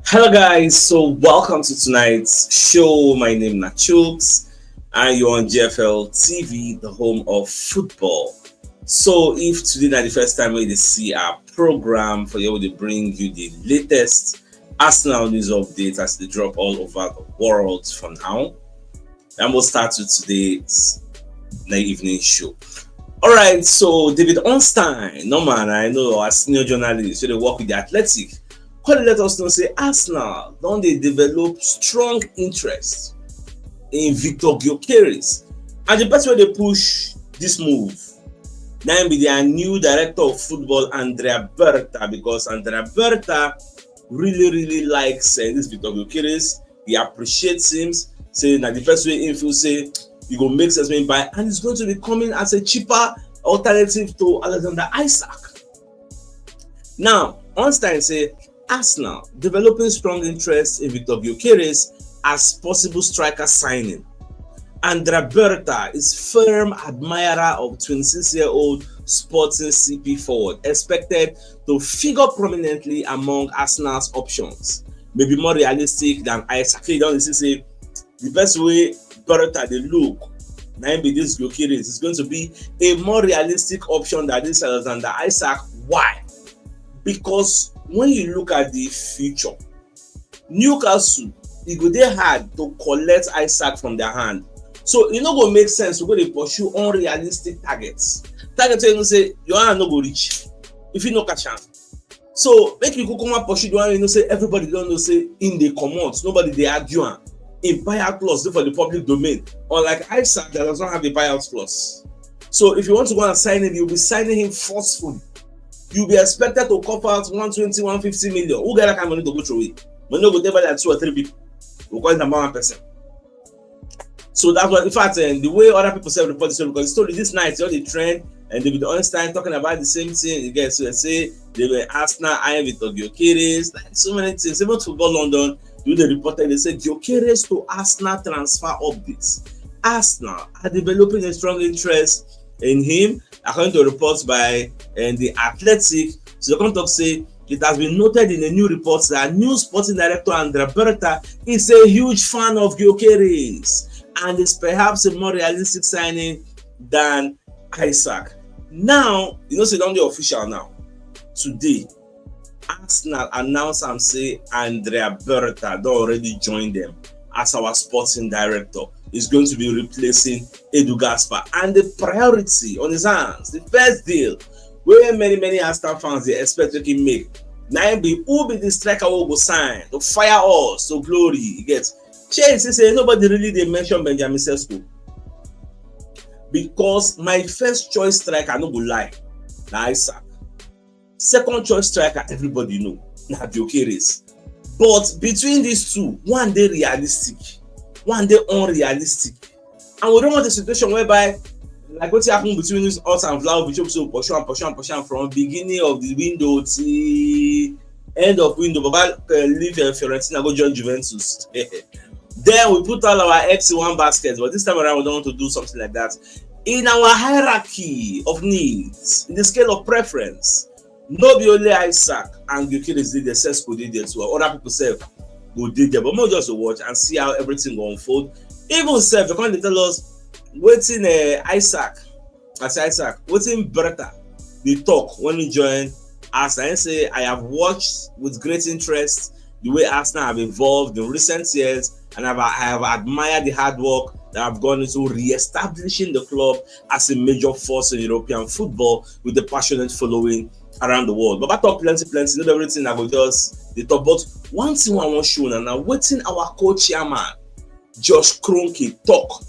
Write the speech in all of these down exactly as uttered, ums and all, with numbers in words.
Hello, guys. So, welcome to tonight's show. My name is Nachooks, and you're on G F L T V, the home of football. So, if today is the first time we see our program, for you, we bring you the latest Arsenal news updates as they drop all over the world for now. And we'll start with today's night evening show. All right, so David Ornstein, no man, I know, a senior journalist, so they work with the Athletic, come let us know say Arsenal don dey develop strong interest in Victor Gyökeres, and the person wey dey push this move na im be their new director of football, Andrea Berta, because Andrea Berta really really likes uh, this Victor Gyökeres. He appreciates him, say na the person wey him feel say e go make sense when he buy, and it's going to be coming as a cheaper alternative to Alexander Isak. Now, Ornstein say Arsenal developing strong interest in Victor Gyökeres as possible striker signing. Andrea Berta is firm admirer of twenty-six-year-old Sporting C P forward, expected to figure prominently among Arsenal's options. Maybe more realistic than Isak. You don see say the best way Berta dey look na im be this Gyökeres. It's going to be a more realistic option than this Alexander Isak. Why? Because when you look at the future, Newcastle, e go dey hard to collect Isak from their hand. So e no go make sense to go dey pursue unrealistic targets. Targets wey you know say your hand no go reach if you no catch am. So make you kukuma pursue the one you know say everybody don know say im dey comot, nobody dey argue am. Im buyout clause dey for the public domain. Unlike Isak that does not have a buyout clause. So if you want to go and sign him, you'll be signing him forcefully. You'll be expected to cough out one twenty, one fifty million. Who get that kind of money to go through it? Money no go dey by like two or three people. We call it number one person. So that's what, in fact, uh, the way other people say report this story, because the story this night is on the trend, and David Ornstein talking about the same thing again. So they say they were Arsenal eyeing Victor Gyökeres, like so many things. Even Football London, you they reported, they said Gyökeres to Arsenal transfer updates. Arsenal are developing a strong interest in him, according to reports by and the Athletic. So they come talk say it has been noted in a new report that new sporting director Andrea Berta is a huge fan of Gyökeres and is perhaps a more realistic signing than Isak. Now, you know, say don dey official now. Today, Arsenal announce am say Andrea Berta don already join them as our sporting director. Is going to be replacing Edu Gaspar. And the priority on his hands, the first deal where many, many Arsenal fans they expect to make, na im be who be the striker who go sign to fire us to glory. You get? Chase say nobody really dey mention Benjamin Sesko, because my first choice striker, no go lie, na Isak. Second choice striker, everybody know, na Gyökeres. But between these two, one dey realistic, one dey unrealistic. And we don't want a situation whereby, like what happened between us and Vlahovic, so pursue and pursue and pursue from beginning of the window till end of window. Baba uh, leave uh, Fiorentina, go join Juventus. Then we put all our eggs in one basket, but this time around we don't want to do something like that. In our hierarchy of needs, in the scale of preference, no be only Isak and Gyökeres dey there, Sesko dey there too. Other people sef go dey there, but more just to watch and see how everything go unfold. Even sef, they come dey tell us wetin uh, Isak, as Isak, wetin Berta dey talk when he join Arsenal. He say, I have watched with great interest the way Arsenal have evolved in recent years, and I've, I have admired the hard work that have gone into re-establishing the club as a major force in European football with a passionate following around the world. Baba talk plenty, plenty, not everything I go just dey talk. But one thing I want show now, now wetin our co-chairman Josh Kroenke talk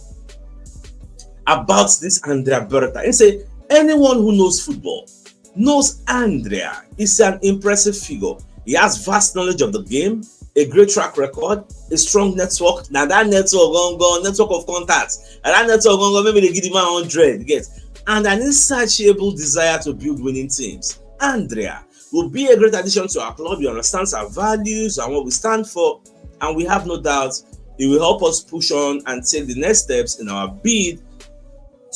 about this Andrea Berta. He say anyone who knows football knows Andrea is an impressive figure. He has vast knowledge of the game, a great track record, a strong network. Now that network gone gone, network of contacts. And that network gone gone, maybe they give him a hundred, get, and an insatiable desire to build winning teams. Andrea will be a great addition to our club. He understands our values and what we stand for, and we have no doubt he will help us push on and take the next steps in our bid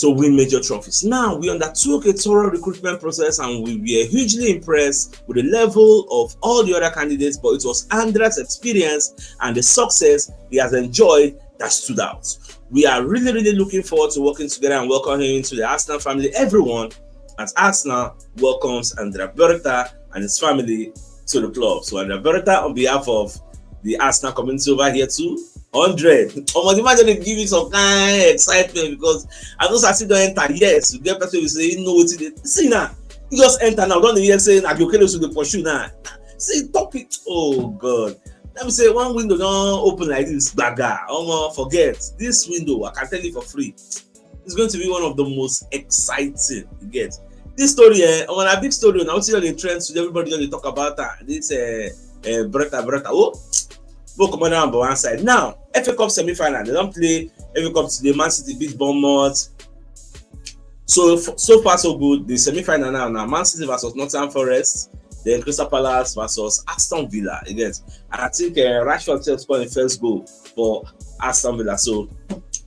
to win major trophies. Now, we undertook a thorough recruitment process and we were hugely impressed with the level of all the other candidates, but it was Andra's experience and the success he has enjoyed that stood out. We are really, really looking forward to working together and welcome him into the Arsenal family. Everyone at Arsenal welcomes Andrea Berta and his family to the club. So Andrea Berta, on behalf of the Arsenal community over here too, hundred. Omo, the man just dey give me some kind excitement because I know say I still don enter. Yes, you get person wey say you know wetin dey see now. You just enter now, don dey hear say na Gyökeres dey pursue now. See, top it. Oh God. Let me say one window don open like this, gbaga. Omo, forget. This window, I can tell you for free, it's going to be one of the most exciting. You get this story, eh? On a big story, now see the trends with everybody that they talk about that. This uh, uh, Berta Berta. Oh, book on number one side. Now, F A Cup semi-final. They don't play F A Cup today. Man City beat Bournemouth. So f- so far so good. The semi-final now, now Man City versus Nottingham Forest, then Crystal Palace versus Aston Villa. You get, and I think uh, Rashford just scored the first goal for Aston Villa. So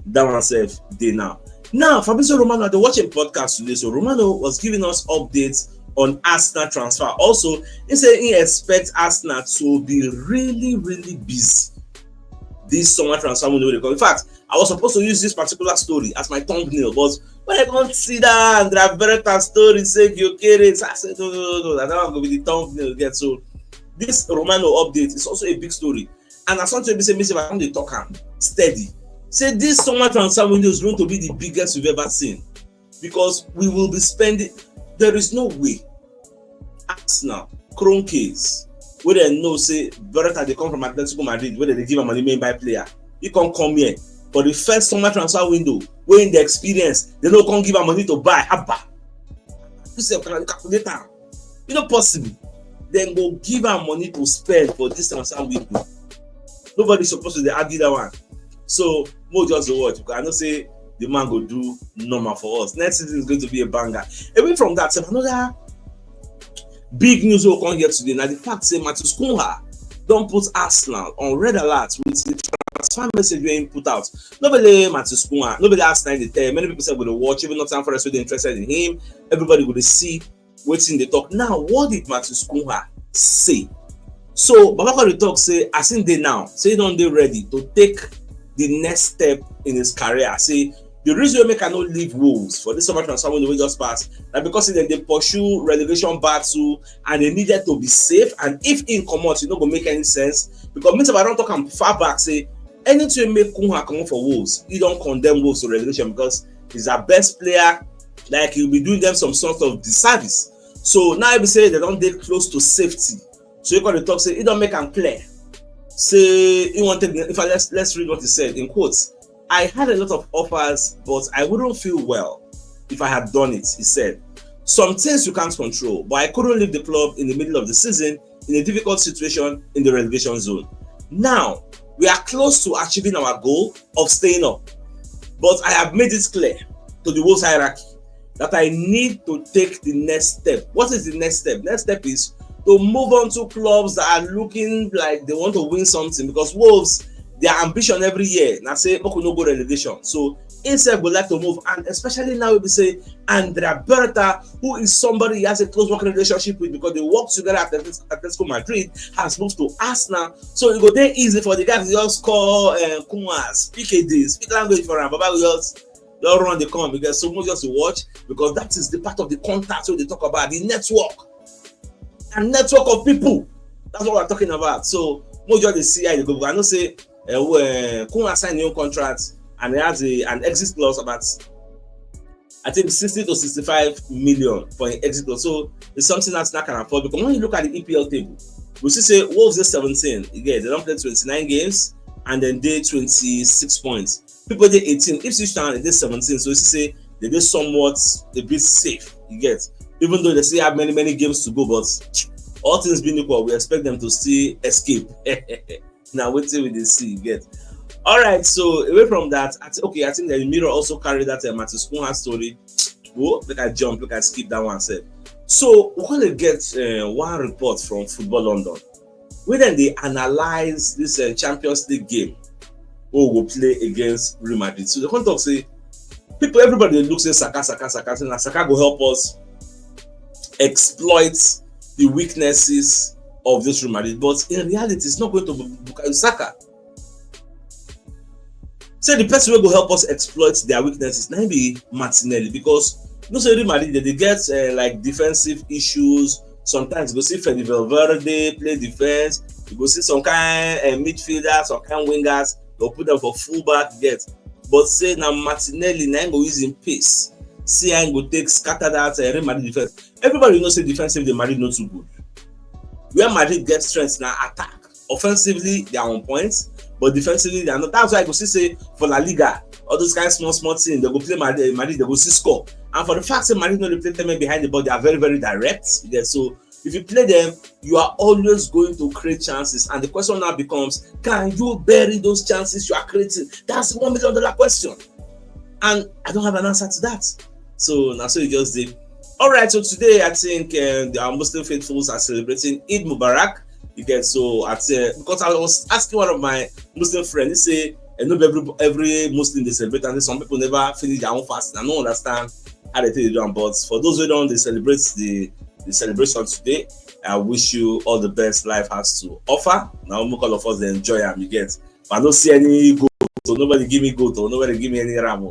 that one sef dey now. Now, Fabrizio Romano, I dey watch a podcast today. So Romano was giving us updates on Arsenal transfer. Also, he said he expects Arsenal to be really, really busy this summer transfer window wey dey come. In fact, I was supposed to use this particular story as my thumbnail, but when I come see that Andrea Berta story, say Gyökeres, I said, "No, no, no, no, that one go be the thumbnail again." So this Romano update is also a big story. And as something we say, me say, I don dey talk am steady. Say this summer transfer window is going to be the biggest we've ever seen because we will be spending. There is no way Arsenal, Kroenkes, wey dem know say Berta dey come from Atletico Madrid, wey dem dey give am money make buy player, he come come here for the first summer transfer window wey in the experience, dem no come give am money to buy. Haba, you sef can calculate am. E no possible. Dem go give am money to spend for this transfer window. Nobody suppose to dey argue that one. So mo just dey watch because I know say the man go do normal for us. Next season is going to be a banger. Away from that, sef, another big news wey we come hear today na the fact say Matheus Cunha don put Arsenal on red alert with the transfer message wey he put out. No be only Matheus Cunha, no be only Arsenal dey tell. Many people sef go dey watch, even Nottingham Forest wey dey interested in him. Everybody go dey see wetin dey talk. Now, what did Matheus Cunha say? So Baba come dey talk say as he dey now, say he don dey ready to take the next step in his career. Say the reason wey make I no leave Wolves for this summer transfer window wey just pass na because say dem dey pursue relegation battle and they needed to be safe. And if he comot, e no go make any sense because me sef I don talk am far back say anything wey make Cunha comot for Wolves, he don condemn Wolves to relegation because he's their best player. Like, he'll be doing them some sort of disservice. So now he be say they don dey close to safety. So he come dey talk say he don make am clear. Say he wanted. In fact, let's let's read what he said in quotes. "I had a lot of offers, but I wouldn't feel well if I had done it," he said. "Some things you can't control, but I couldn't leave the club in the middle of the season in a difficult situation in the relegation zone. Now, we are close to achieving our goal of staying up, but I have made it clear to the Wolves hierarchy that I need to take the next step." What is the next step? Next step is to move on to clubs that are looking like they want to win something, because Wolves, their ambition every year na say make we no go relegation. So he sef go like to move, and especially now we be say Andrea Berta, who is somebody he has a close working relationship with because they work together at Atletico Madrid, has moved to Arsenal. So it go dey easy for the guy to just call uh, Cunha, speak a day, speak language for him. Baba will just just run the come because so much just to watch, because that is the part of the contact wey dey talk about, the network, a network of people. That's what we're talking about. So mo just dey see how e dey go. I know say uh, Cunha sign new contract and he has a, an exit clause about, I think, sixty to sixty-five million for an exit clause. So it's something that's not can afford, because when you look at the E P L table, we see say Wolves dey seventeen. Again, they don play twenty-nine games and then dey twenty-six points. People dey eighteen. Ipswich Town dey seventeen. So you see say they dey somewhat a bit safe. You get, even though they still have many many games to go, but all things being equal, we expect them to still escape. Now wetin we dey see, you get. All right, so away from that, I th- okay, I think that Mirror also carry that uh, Matheus Cunha story. Go, make I jump, make I skip that one sef. So we gonna get uh, one report from Football London, where then they analyze this uh, Champions League game wey we go play against Real Madrid. So they come talk say People, everybody dey look say Saka, Saka, Saka, say na Saka go help us exploit the weaknesses of this Real Madrid. But in reality, it's not going to be Bukayo Saka. Say the person wey go help us exploit their weaknesses na him be Martinelli, because you know say Real Madrid, they dey get uh, like defensive issues. Sometimes you go see Fede Valverde play defense. You go see some kind uh, midfielder, some kind wingers. They'll put them for fullback, get. But say na Martinelli na him go use him pace. See how him go take scatter that uh, Real Madrid defense. Everybody know say defensive the Madrid no too good. Where Madrid get strength na attack. Offensively, they are on point, but defensively, they are not. That's why I go see say for La Liga, all those kind of small small things, they go play Madrid, Madrid, they go see score. And for the fact that Madrid no dey play ten men behind the ball, they are very very direct. Yeah, so if you play them, you are always going to create chances. And the question now becomes, can you bury those chances you are creating? That's the one million dollar question. And I don't have an answer to that. So now so you just did. All right, so today I think uh, our Muslim faithfuls are celebrating Eid Mubarak. You get so at uh, because I was asking one of my Muslim friends, he say, and not every every Muslim they celebrate, and some people never finish their own fast. I don't understand how they take it down. But for those who don't, they celebrate the the celebration today. I wish you all the best life has to offer. Now, all of us they enjoy and you get. But I don't see any goat, so nobody give me goat or nobody give me any ram.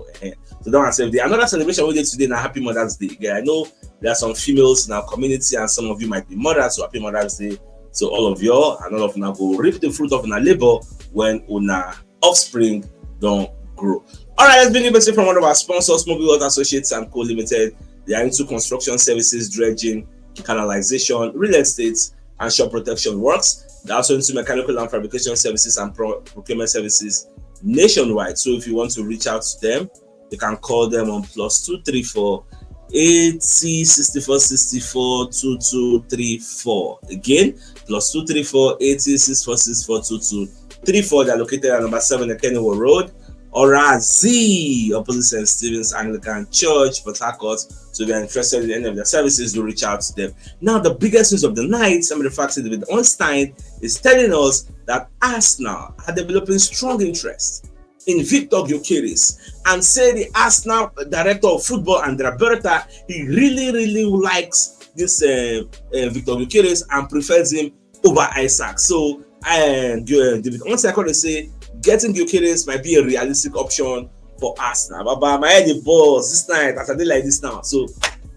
So that one save day. Another celebration we did today na Happy Mother's Day. Yeah, I know there are some females in our community, and some of you might be mothers, so Happy Mother's Day to all of you. And all of you now go reap the fruit of your labor when una offspring don't grow. All right, let's bring you a message from one of our sponsors, Mobile World Associates and Co Limited. They are into construction services, dredging, canalization, real estate, and shop protection works. They're also into mechanical and fabrication services and pro- procurement services nationwide. So if you want to reach out to them, you can call them on plus two three four eighty sixty four sixty four two two three four. Again, plus two three four eighty sixty four sixty four two two three four. They're located at number seven Ekenwo Road, Orazi, opposite St. Stephen's Anglican Church, Port Harcourt. So if you're interested in any of their services, do reach out to them. Now, the biggest news of the night, some of the facts that David Ornstein is telling us that Arsenal are developing strong interest in Victor Gyökeres and say the Arsenal director of football, Andrea Berta, he really, really likes this uh, uh, Victor Gyökeres and prefers him over Isak. So uh, David Ornstein say getting Gyökeres might be a realistic option for Arsenal. But, but my head is balls this night as I did like this now. So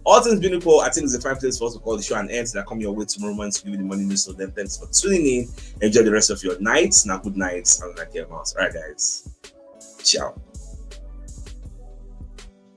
all things being equal, I think it's a fine place for us to call the show and end. So I come your way tomorrow morning to give you the morning news. So then thanks for tuning in. Enjoy the rest of your night. Now good night and like your mouse. All right, guys. Ciao.